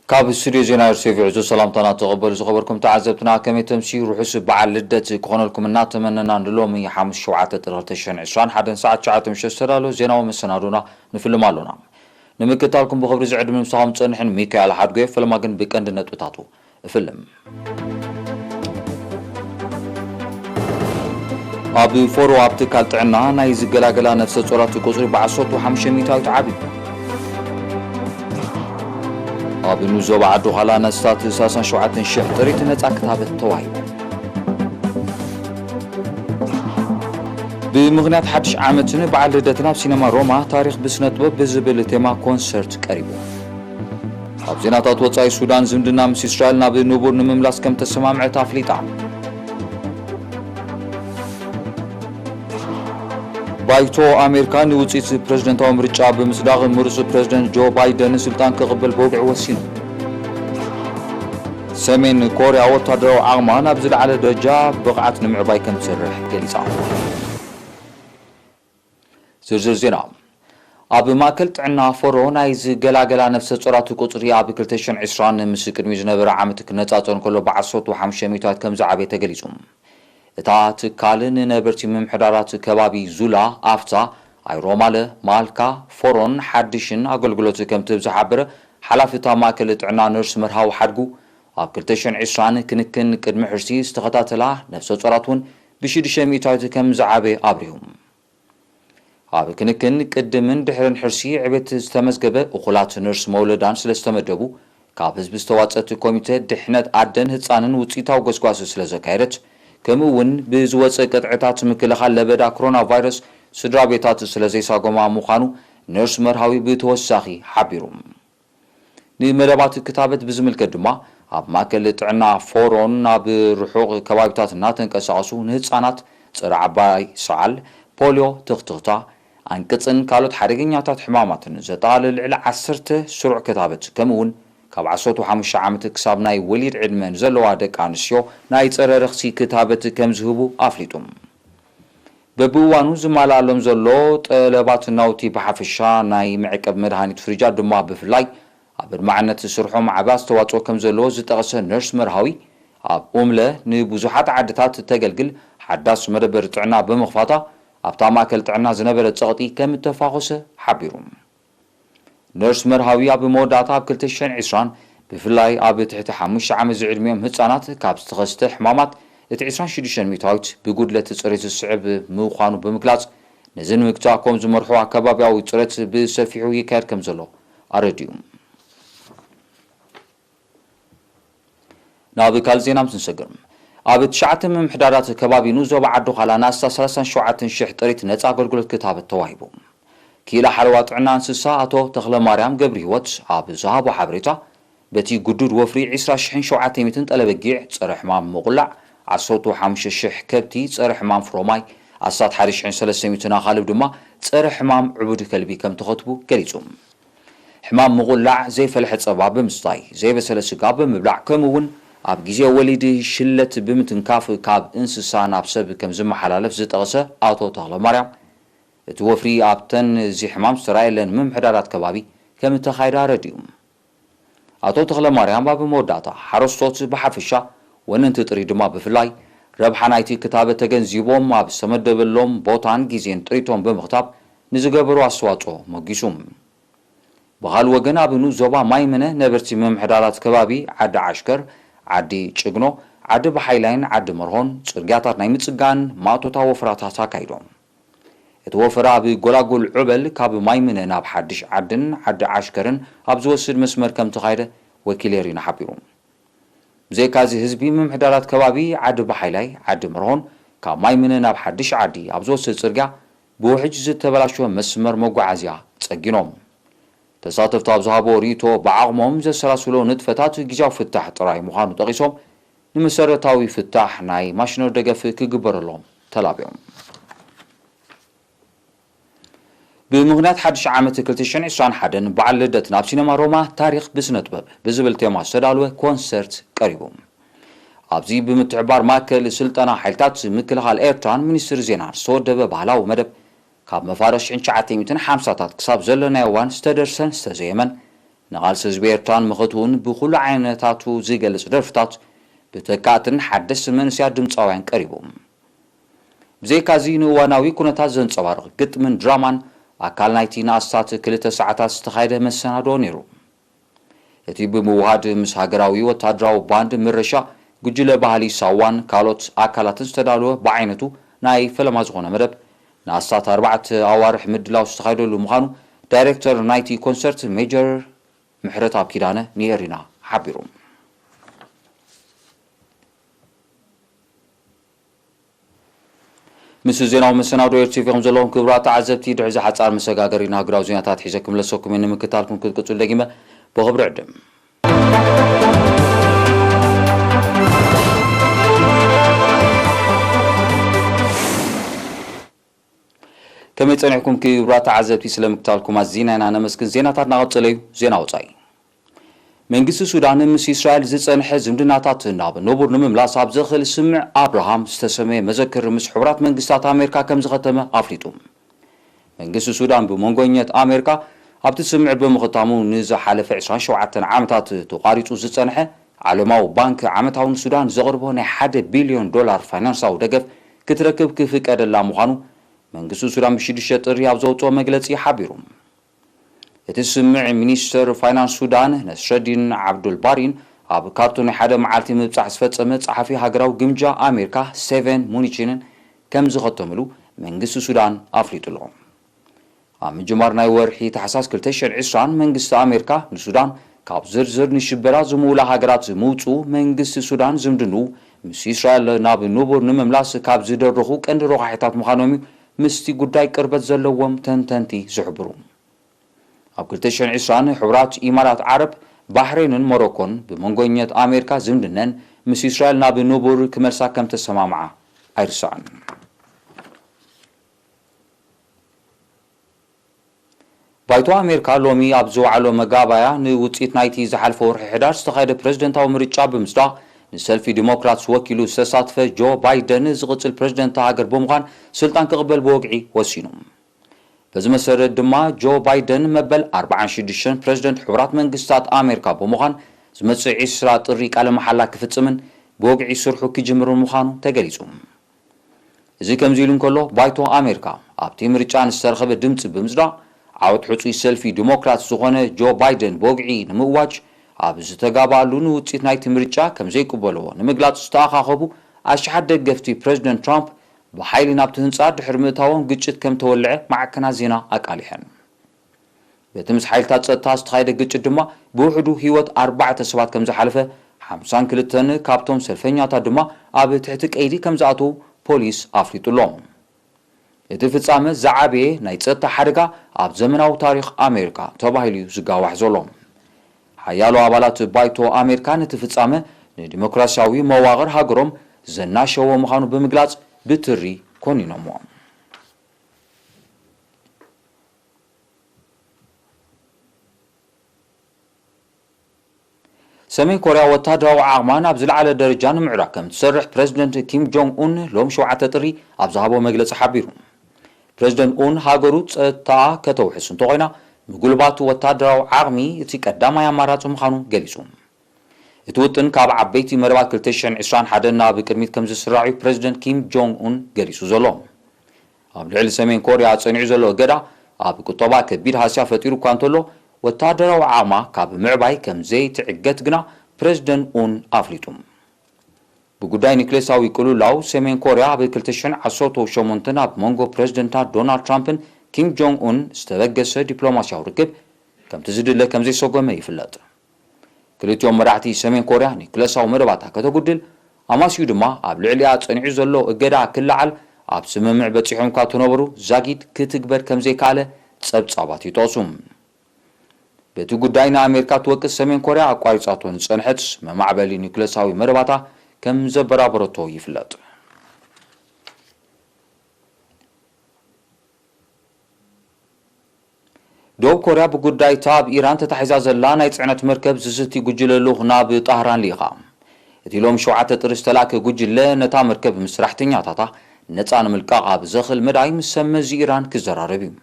ካብ ስቱድዮ ዜና ኤርትቪ ዕዙዝ ሰላምታና ተቐበሉ ዝኸበርኩም ተዓዘብትና፣ ከመይ ተምሲ ርሑስ በዓል ልደት ክኾነልኩም እናተመነና፣ ንሎሚ ሓሙስ ሸውዓተ ጥሪ ክልተ ሽሕን ዕስራን ሓደን ሰዓት ትሽዓተ ምሸት ዝተዳለወ ዜናዊ መሰናዶና ንፍልም ኣሎና። ንምክትታልኩም ብኽብሪ ዝዕድም ምሳኹም ጸንሕን ሚካኤል ሓድጎ። ፈለማ ግን ብቀንዲ ነጥብታቱ እፍልም። ኣብ ፎሮ ኣብ ትካል ጥዕና ናይ ዝገላገላ ነፍሰ ጾራት ቁጽሪ ብዓሰርተ ሓሙሽተ ሚእታዊት ዓብዩ። ኣብ ንዞባ ዓዲ ዃላ ነስታት ሰላሳን ሸውዓተን ሽሕ ጥሪት ነጻ ክታበት ተዋሂቡ። ብምኽንያት ሓድሽ ዓመትን በዓል ልደትን ኣብ ሲነማ ሮማ ታሪኽ ብስነ ጥበብ ብዝብል ቴማ ኮንሰርት ቀሪቡ። ኣብ ዜናታት ወጻኢ፣ ሱዳን ዝምድና ምስ እስራኤል ናብ ንቡር ንምምላስ ከም ተሰማምዐት ኣፍሊጣ። ባይቶ ኣሜሪካ ንውጽኢት ፕረዚደንታዊ ምርጫ ብምጽዳቕ፣ ምሩጽ ፕረዚደንት ጆ ባይደን ስልጣን ክቕበል ብወግዒ ወሲኑ። ሰሜን ኮርያ ወታደራዊ ዓቕማ ናብ ዝለዓለ ደረጃ ብቕዓት ንምዕባይ ከም ትሰርሕ ገሊጻ። ዝርዝር ዜና። ኣብ ማእከል ጥዕና ፎሮ ናይ ዝገላገላ ነፍሰ ጾራት ቁጽሪ ኣብ ክልተ ሽሕን ዕስራን ምስ ቅድሚ ዝነበረ ዓመት ክነጻጸር እንከሎ ብዓሰርተ ሓሙሽተ ሚእታዊት ከም ዝዓበየ ተገሊጹ። እታ ትካል ንነበርቲ ምምሕዳራት ከባቢ ዙላ፣ ኣፍታ፣ ኣይሮማለ፣ ማልካ፣ ፎሮን ሓድሽን ኣገልግሎት ከም ትህብ ዝሓበረ ሓላፊ እታ ማእከል ጥዕና ነርስ መርሃዊ ሓድጉ፣ ኣብ ክልተ ሽሕን ዕስራን ክንክን ቅድሚ ሕርሲ ዝተኸታተላ ነፍሰ ጾራት እውን ብሽዱሽተ ሚእታዊት ከም ዝዓበየ ኣብሪሁ። ኣብ ክንክን ቅድምን ድሕርን ሕርሲ ዕቤት ዝተመዝገበ እኹላት ነርስ መውለዳን ስለ ዝተመደቡ፣ ካብ ህዝቢ ዝተዋጸት ኮሚተ ድሕነት ኣደን ህጻንን ውጽኢታዊ ጎስጓስ ስለ ዘካየደት፣ ከምኡ እውን ብዝወጸ ቅጥዕታት ምክልኻል ለበዳ ኮሮና ቫይረስ ስድራ ቤታት ስለ ዘይሳጎማ ምዃኑ ነርስ መርሃዊ ብተወሳኺ ሓቢሩ። ንመደባት ክታበት ብዝምልከት ድማ፣ ኣብ ማእከል ጥዕና ፎሮን ናብ ርሑቕ ከባቢታት እናተንቀሳቐሱ ንህጻናት ጸረ ዓባይ ሰዓል፣ ፖልዮ፣ ትኽትኽታ፣ ኣንቅጽን ካልኦት ሓደገኛታት ሕማማትን ዘጠቓልል ልዕሊ ዓሰርተ ስሩዕ ክታበት፣ ከምኡ እውን ካብ ዓሰርተ ሓሙሽተ ዓመት ክሳብ ናይ ወሊድ ዕድመ ንዘለዋ ደቂ ኣንስትዮ ናይ ጸረ ረኽሲ ክታበት ከም ዝህቡ ኣፍሊጡ። በብእዋኑ ዝማልኣሎም ዘሎ ጠለባት ናውቲ ብሓፈሻ፣ ናይ መዕቀብ መድሃኒት ፍሪጃት ድማ ብፍላይ፣ ኣብ ኣድማዕነት ስርሖም ዓቢ ኣስተዋጽኦ ከም ዘለዎ ዝጠቐሰ ነርስ መርሃዊ፣ ኣብ ኡምለ ንብዙሓት ዓድታት እተገልግል ሓዳስ መደበር ጥዕና ብምኽፋታ፣ ኣብታ ማእከል ጥዕና ዝነበረ ጸቕጢ ከም እተፋኾሰ ሓቢሩ። ነርስ መርሃዊ ኣብ መወዳእታ፣ ኣብ ክልተ ሽሕን ዕስራን ብፍላይ ኣብ ትሕቲ ሓሙሽተ ዓመት ዝዕድሚኦም ህጻናት ካብ ዝተኸስተ ሕማማት እቲ ዕስራን ሽዱሽተን ሚእታዊት ብጉድለት ጽሬት ዝስዕብ ምዃኑ ብምግላጽ፣ ነዚ ንምግታእ ከም ዝመርሖ ኣከባቢያዊ ጽሬት ብሰፊሑ ይካየድ ከም ዘሎ ኣረዲኡ። ናብ ካልእ ዜና ምስ ንሰግር፣ ኣብ ትሽዓተ ምምሕዳራት ከባቢ ንዞባ ዓዲ ዃላ ናስታ ሰላሳን ሸውዓተን ሽሕ ጥሪት ነጻ ኣገልግሎት ክታበት ተዋሂቡ። ክኢላ ሓለዋ ጥዕና እንስሳ ኣቶ ተኽለማርያም ገብረሂወት ኣብ ዝሃቦ ሓበሬታ፣ በቲ ግዱድ ወፍሪ ዕስራ ሽሕን ሸውዓተ ሚእትን ጠለበጊዕ ጸረ ሕማም ምቑላዕ፣ ዓሰርተ ሓሙሽተ ሽሕ ከብቲ ጸረ ሕማም ፍሮማይ፣ ኣስታት ሓደ ሽሕን ሰለስተ ሚእትን ኣኻልብ ድማ ጸረ ሕማም ዕቡድ ከልቢ ከም ተኸትቡ ገሊጹ። ሕማም ምቑላዕ ዘይፈልሐ ጸባ ብምስታይ፣ ዘይበሰለ ስጋ ብምብላዕ፣ ከምኡ እውን ኣብ ግዜ ወሊድ ሽለት ብምትንካፍ ካብ እንስሳ ናብ ሰብ ከም ዝመሓላለፍ ዝጠቕሰ ኣቶ ተኽለማርያም፣ እቲ ወፍሪ ኣብተን እዚ ሕማም ዝተራእየለን ምምሕዳራት ከባቢ ከም እተኻየደ ኣረዲኡ። ኣቶ ተኽለማርያም ኣብ መወዳእታ፣ ሓረስቶት ብሓፈሻ፣ ወነንቲ ጥሪት ድማ ብፍላይ፣ ረብሓ ናይቲ ክታበት ተገንዚቦም ኣብ ዝተመደበሎም ቦታን ግዜን ጥሪቶም ብምኽታብ ንዝገበሩ ኣስተዋጽኦ ሞጊሱ። ብኻልእ ወገን፣ ኣብ ንኡስ ዞባ ማይምነ ነበርቲ ምምሕዳራት ከባቢ ዓዲ ዓሽከር፣ ዓዲ ጭግኖ፣ ዓዲ ባሓይላይን ዓዲ መርሆን ጽርግያታት ናይ ምጽጋን ማእቶታ ወፈራታት ኣካይዶም። እቲ ወፈራ ኣብ ጎላጉል ዑበል ካብ ማይምነ ናብ ሓድሽ ዓድን ዓዲ ዓሽከርን ኣብ ዝወስድ መስመር ከም ተኻየደ ወኪል ኤሪና ሓቢሩ። ብዘይካዚ፣ ህዝቢ ምምሕዳራት ከባቢ ዓዲ ባሓይላይ፣ ዓዲ መርሆን ካብ ማይምነ ናብ ሓድሽ ዓዲ ኣብ ዝወስድ ጽርግያ ብውሕጅ ዝተበላሸወ መስመር መጓዓዝያ ጸጊኖም። ተሳተፍቲ ኣብ ዝሃቦ ርእይቶ፣ ብዓቕሞም ዘሰላስሎ ንጥፈታት ግዜያዊ ፍታሕ ጥራይ ምዃኑ ጠቒሶም፣ ንመሰረታዊ ፍታሕ ናይ ማሽነሪ ደገፍ ክግበረሎም ተላብዮም። ብምኽንያት ሓድሽ ዓመት ክልተ ሽሕን ዕስራን ሓደን በዓል ልደትን ኣብ ሲነማ ሮማ ታሪኽ ብስነ ጥበብ ብዝብል ቴማ ዝተዳለወ ኮንሰርት ቀሪቡ። ኣብዚ ብምትሕባር ማእከል ስልጠና ሓይልታት ምክልኻል ኤርትራን ሚኒስትሪ ዜናን ዝተወደበ ባህላዊ መደብ፣ ካብ መፋርቕ ሽሕን ትሽዓተ ሚእትን ሓምሳታት ክሳብ ዘለናዮ እዋን ዝተደርሰን ዝተዘየመን፣ ንቓልሲ ህዝቢ ኤርትራን ምኽትኡን ብኹሉ ዓይነታቱ ዝገልጽ ደርፍታት ብተካእትን ሓደስቲ መንእሰያት ድምጻውያን ቀሪቡ። ብዘይካዚ ንእዋናዊ ኩነታት ዘንጸባርቕ ግጥምን ድራማን ኣካል ናይቲ ንኣስታት ክልተ ሰዓታት ዝተኻየደ መሰናድኦ ነይሩ። እቲ ብምውሃድ ምስ ሃገራዊ ወታደራዊ ባንድ ምረሻ ጉጅለ ባህሊ ሳዋን ካልኦት ኣካላትን ዝተዳለወ ብዓይነቱ ናይ ፈለማ ዝኾነ መደብ ንኣስታት ኣርባዕተ ኣዋርሕ ምድላው ዝተኻየደሉ ምዃኑ ዳይሬክተር ናይቲ ኮንሰርት ሜጀር ምሕረትኣብ ኪዳነ ንኤሪና ሓቢሩ። ምስ ዜናዊ መሰናዶ ኤርትቪ ኢኹም ዘለኹም ክቡራት ተዓዘብቲ። ድሕሪ እዚ ሓጻር መሰጋገሪ ንሃገራዊ ዜናታት ሒዘ ክምለሰኩም እየ። ንምክታልኩም ክትቅጽሉ ደጊመ ብኽብሪ ዕድም። ከመይ ጸኒሕኩም ክቡራት ተዓዘብቲ? ስለ ምክታልኩም ኣዚና ኢና ነመስግን። ዜናታት እናቐጸለ እዩ። ዜና ወጻኢ። መንግስቲ ሱዳን ምስ እስራኤል ዝጸንሐ ዝምድናታት ናብ ንቡር ንምምላስ ኣብ ዘኽእል ስምምዕ ኣብርሃም ዝተሰመየ መዘክር ምስ ሕቡራት መንግስታት ኣሜሪካ ከም ዝኸተመ ኣፍሊጡ። መንግስቲ ሱዳን ብመንጎኛት ኣሜሪካ ኣብቲ ስምምዕ ብምኽታሙ ንዝሓለፈ ዕስራን ሸውዓተን ዓመታት ተቋሪጹ ዝጸንሐ ዓለማዊ ባንክ ዓመታዊ ንሱዳን ዘቕርቦ ናይ ሓደ ቢልዮን ዶላር ፋይናንሳዊ ደገፍ ክትረክብ ክፍቀደላ ምዃኑ መንግስቲ ሱዳን ብሽዱሽተ ጥሪ ኣብ ዘውጽኦ መግለጺ ሓቢሩ። እቲ ስምምዕ ሚኒስተር ፋይናንስ ሱዳን ነስረዲን ዓብዱልባሪን ኣብ ካርቱም ናይ ሓደ መዓልቲ ምብጻሕ ዝፈጸመ ጸሓፊ ሃገራዊ ግምጃ ኣሜሪካ ስቴቨን ሙኒቺንን ከም ዝኸተምሉ መንግስቲ ሱዳን ኣፍሊጡ ኣሎ። ኣብ ምጅማር ናይ ወርሒ ታሕሳስ ክልተ ሽሕን ዕስራን መንግስቲ ኣሜሪካ ንሱዳን ካብ ዝርዝር ንሽበራ ዝምውላ ሃገራት ምውጽኡ መንግስቲ ሱዳን ዝምድኑ ምስ እስራኤል ናብ ንቡር ንምምላስ ካብ ዝደርኹ ቀንዲ ረቋሒታት ምዃኖም እዩ ምስቲ ጉዳይ ቅርበት ዘለዎም ተንተንቲ ዝሕብሩ። ኣብ ክልተ ሽሕን ዕስራን ሕቡራት ኢማራት ዓረብ፣ ባሕሬንን ሞሮኮን ብመንጎኛት ኣሜሪካ ዝምድነን ምስ እስራኤል ናብ ንቡር ክመልሳ ከም ተሰማምዓ ኣይርሳዕን። ባይቶ ኣሜሪካ ሎሚ ኣብ ዝወዓሎ መጋባያ ንውጽኢት ናይቲ ዝሓለፈ ወርሒ ሕዳር ዝተኻየደ ፕረዚደንታዊ ምርጫ ብምጽዳቕ ንሰልፊ ዲሞክራትስ ወኪሉ ዝተሳትፈ ጆ ባይደን ዝቕጽል ፕረዚደንት ሃገር ብምዃን ስልጣን ክቕበል ብወግዒ ወሲኑ። በዚ መሰረት ድማ ጆ ባይደን መበል ኣርባዓን ሽዱሽተን ፕረዚደንት ሕቡራት መንግስታት ኣሜሪካ ብምዃን ዝመጽእ ዕስራ ጥሪ ቃለ መሓላ ክፍጽምን ብወግዒ ስርሑ ክጅምርን ምዃኑ ተገሊጹ። እዚ ከምዚ ኢሉ እንከሎ ባይቶ ኣሜሪካ ኣብቲ ምርጫ ንዝተረኸበ ድምፂ ብምጽዳቕ ዓወት ሕጹይ ሰልፊ ዲሞክራት ዝኾነ ጆ ባይደን ብወግዒ ንምእዋጅ ኣብ ዝተጋባኣሉ ንውፅኢት ናይቲ ምርጫ ከም ዘይቅበልዎ ንምግላፅ ዝተኣኻኸቡ ኣሽሓት ደገፍቲ ፕረዚደንት ትራምፕ ብሓይሊ ናብቲ ህንፃ ድሕሪ ምእታዎም ግጭት ከም ተወልዐ ማዕከናት ዜና ኣቃሊሐን። በቲ ምስ ሓይልታት ጸጥታ ዝተኻየደ ግጭት ድማ ብውሕዱ ህይወት ኣርባዕተ ሰባት ከም ዝሓለፈ፣ ሓምሳን ክልተን ካብቶም ሰልፈኛታት ድማ ኣብ ትሕቲ ቀይዲ ከም ዝኣተዉ ፖሊስ ኣፍሊጡ ኣሎ። እቲ ፍጻመ ዝዓበየ ናይ ጸጥታ ሓደጋ ኣብ ዘመናዊ ታሪኽ ኣሜሪካ ተባሂሉ እዩ ዝጋዋሕ ዘሎ። ሓያሎ ኣባላት ባይቶ ኣሜሪካ ነቲ ፍጻመ ንዲሞክራሲያዊ መዋቕር ሃገሮም ዘናሸዎ ምዃኑ ብምግላጽ ብትሪ ኮኒኖምዎ። ሰሜን ኮርያ ወታደራዊ ዓቕማ ናብ ዝለዓለ ደረጃ ንምዕራግ ከም ትሰርሕ ፕረዚደንት ኪም ጆንግ ኡን ሎም ሸውዓተ ጥሪ ኣብ ዝሃቦ መግለጺ ሓቢሩ። ፕረዚደንት ኡን ሃገሩ ጸጥታኣ ከተውሕስ እንተኾይና፣ ምጉልባት ወታደራዊ ዓቕሚ እቲ ቀዳማይ ኣማራጺ ምዃኑ ገሊጹ። እቲ ውጥን ካብ ዓበይቲ መደባት ክልተ ሽሕን ዕስራን ሓደን ናብ ቅድሚት ከም ዝስራዕ እዩ ፕረዚደንት ኪም ጆንግ ኡን ገሊጹ ዘሎ። ኣብ ልዕሊ ሰሜን ኮርያ ጸኒዑ ዘሎ እገዳ ኣብ ቁጠባ ከቢድ ሃስያ ፈጢሩ እኳ እንተሎ፣ ወታደራዊ ዓቕማ ካብ ምዕባይ ከም ዘይትዕገት ግና ፕረዚደንት ኡን ኣፍሊጡ። ብጉዳይ ኒክሌሳዊ ቅልውላው ሰሜን ኮርያ ኣብ ክልተ ሽሕን ዓሰርተው ሸሞንተን ኣብ መንጎ ፕረዚደንታት ዶናልድ ትራምፕን ኪም ጆንግ ኡን ዝተበገሰ ዲፕሎማስያዊ ርክብ ከምቲ ዝድለ ከም ዘይሰጎመ ይፍለጥ። ክልቲኦም መራሕቲ ሰሜን ኮርያ ኒክለሳዊ መደባታ ከተጉድል ኣማስዩ ድማ ኣብ ልዕሊኣ ጸኒዑ ዘሎ እገዳ ክለዓል ኣብ ስምምዕ በጺሖም እኳ ተነበሩ ዛጊት ክትግበር ከም ዘይከኣለ ጸብጻባት ይጠቕሱ። በቲ ጉዳይ ንኣሜሪካ ትወቅስ ሰሜን ኮርያ ኣቋሪጻቶ ዝጸንሐት መማዕበሊ ኒክለሳዊ መደባታ ከም ዘበራበረቶ ይፍለጥ። ደቡብ ኮርያ ብጉዳይ እታ ኣብ ኢራን ተታሒዛ ዘላ ናይ ጽዕነት መርከብ ዝዝቲ ጉጅለ ልኡኽ ናብ ጣህራን ልኢኻ። እቲ ሎም ሸውዓተ ጥሪ ዝተላእከ ጉጅለ ነታ መርከብ ምስ ሰራሕተኛታታ ነጻ ንምልቃቕ ኣብ ዘኽእል መዳይ ምስ ሰብ መዚ ኢራን ክዘራረብ እዩ።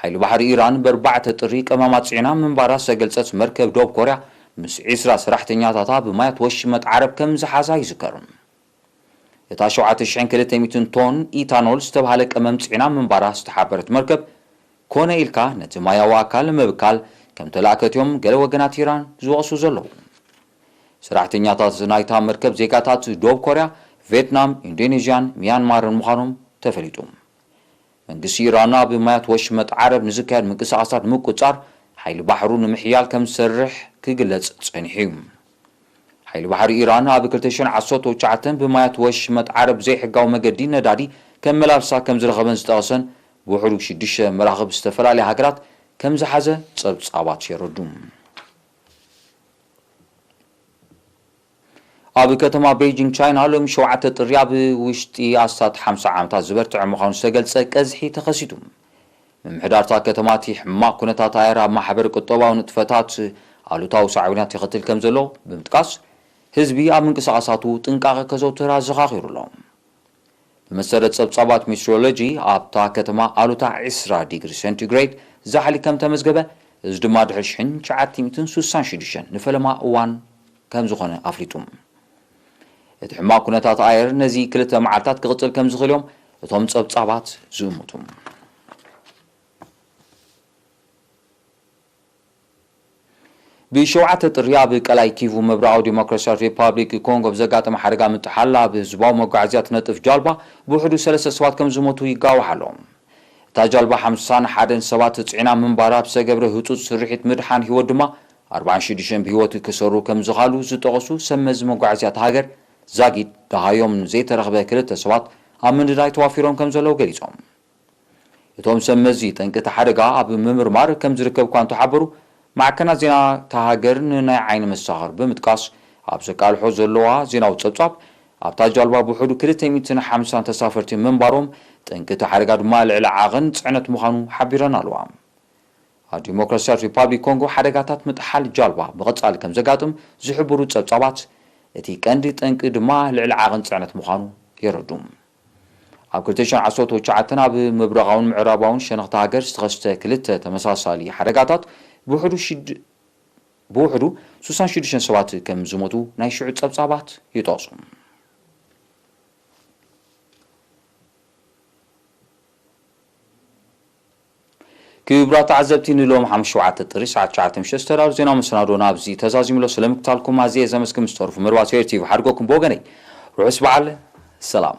ሓይሊ ባሕሪ ኢራን ብኣርባዕተ ጥሪ ቀማማት ጽዒና ምንባራ ዝተገልጸት መርከብ ዶብ ኮርያ፣ ምስ ዕስራ ሰራሕተኛታታ ብማያት ወሽመጥ ዓረብ ከም ዝሓዛ ይዝከር። እታ ሸውዓተ ሽሕን ክልተ ሚእትን ቶን ኢታኖል ዝተባህለ ቀመም ጽዒና ምንባራ ዝተሓበረት መርከብ፣ ኮነ ኢልካ ነቲ ማያዊ ኣካል ንምብካል ከም ተላእከት እዮም ገለ ወገናት ኢራን ዝወቕሱ ዘለዉ። ሰራሕተኛታት ናይታ መርከብ ዜጋታት ዶብ ኮርያ፣ ቬትናም፣ ኢንዶኔዥያን ሚያንማርን ምዃኖም ተፈሊጡ። መንግስቲ ኢራን ኣብ ማያት ወሽመጥ ዓረብ ንዝካየድ ምንቅስቓሳት ንምቁጻር ሓይሊ ባሕሩ ንምሕያል ከም ዝሰርሕ ክግለጽ ጸኒሑ እዩ። ሓይሊ ባሕሪ ኢራን ኣብ ክልተ ሽሕን ዓሰርተ ትሽዓተን ብማያት ወሽመጥ ዓረብ ዘይሕጋዊ መገዲ ነዳዲ ከመላልሳ ከም ዝረኸበን ዝጠቐሰን ብውሕዱ ሽዱሽተ መራኽብ ዝተፈላለያ ሃገራት ከም ዝሓዘ ጸብጻባት የረዱ። ኣብ ከተማ ቤጂንግ ቻይና ሎሚ ሸውዓተ ጥሪ ኣብ ውሽጢ ኣስታት ሓምሳ ዓመታት ዝበርትዐ ምዃኑ ዝተገልጸ ቀዝሒ ተኸሲቱ። ምምሕዳርታ ከተማ እቲ ሕማቕ ኩነታት ኣየር ኣብ ማሕበር ቁጠባዊ ንጥፈታት ኣሉታዊ ሳዕቤናት የኸትል ከም ዘሎ ብምጥቃስ፣ ህዝቢ ኣብ ምንቅስቓሳቱ ጥንቃቐ ከዘውትር ኣዘኻኺሩ ኣሎ። ብመሰረት ጸብጻባት ሜትሮሎጂ ኣብታ ከተማ ኣሉታ ዕስራ ዲግሪ ሴንቲግሬድ ዛሕሊ ከም ተመዝገበ፣ እዚ ድማ ድሕሪ ሽሕን ትሽዓተ ሚእትን ስሳን ሽዱሽተን ንፈለማ እዋን ከም ዝኾነ ኣፍሊጡ። እቲ ሕማቕ ኩነታት ኣየር ነዚ ክልተ መዓልታት ክቕጽል ከም ዝኽእል እዮም እቶም ጸብጻባት ዝእምቱ። ብሸውዓተ ጥሪ ኣብ ቀላይ ኪቩ ምብራቓዊ ዲሞክራሲያዊ ሪፓብሊክ ኮንጎ ብዘጋጠመ ሓደጋ ምጥሓል ኣብ ህዝባዊ መጓዓዝያ ትነጥፍ ጃልባ ብውሕዱ ሰለስተ ሰባት ከም ዝሞቱ ይጋዋሕ ኣሎ። እታ ጃልባ ሓምሳን ሓደን ሰባት ጽዒና ምንባራ ኣብ ዝተገብረ ህጹጽ ስርሒት ምድሓን ህይወት ድማ ኣርባዓን ሽዱሽተን ብህይወት ክሰሩ ከም ዝኻሉ ዝጠቐሱ ሰብ መዚ መጓዓዝያ እታ ሃገር ዛጊድ ደሃዮም ዘይተረኽበ ክልተ ሰባት ኣብ ምንዳይ ተዋፊሮም ከም ዘለዉ ገሊጾም። እቶም ሰብ መዚ ጠንቂ እቲ ሓደጋ ኣብ ምምርማር ከም ዝርከብ እኳ እንተሓበሩ፣ ማዕከናት ዜና እታ ሃገር ንናይ ዓይኒ መሰኻኽር ብምጥቃስ ኣብ ዘቃልሖ ዘለዋ ዜናዊ ጸብጻብ፣ ኣብታ ጃልባ ብውሕዱ ክልተ ሚእትን ሓምሳን ተሳፈርቲ ምንባሮም፣ ጠንቂ እቲ ሓደጋ ድማ ልዕሊ ዓቐን ጽዕነት ምዃኑ ሓቢረን ኣለዋ። ኣብ ዲሞክራሲያዊት ሪፓብሊክ ኮንጎ ሓደጋታት ምጥሓል ጃልባ ብቐጻሊ ከም ዘጋጥም ዝሕብሩ ጸብጻባት፣ እቲ ቀንዲ ጠንቂ ድማ ልዕሊ ዓቐን ጽዕነት ምዃኑ የረዱ። ኣብ ክልተ ሽሕን ዓሰርተ ትሽዓተን ኣብ ምብራቓውን ምዕራባውን ሸነኽቲ ሃገር ዝተኸስተ ክልተ ተመሳሳሊ ሓደጋታት ብውሕዱ ሽድ-፣ ብውሕዱ ስሳን ሽዱሽተን ሰባት ከም ዝሞቱ ናይ ሽዑ ጸብጻባት ይጠቕሱ። ክቡራት ተዓዘብቲ፣ ንሎም ሓሙሽተ ሸውዓተ ጥሪ ሰዓት ትሽዓተ ምሸት ዝተዳለወ ዜናዊ መሰናዶ ናብዚ ተዛዚሙ ኣሎ። ስለ ምክታልኩም ኣዝየ ዘመስግን። ምስ ተርፉ መርባብ ሴሪ ቲቪ ሓድጎኩም ብወገነይ ርሑስ በዓል ሰላም።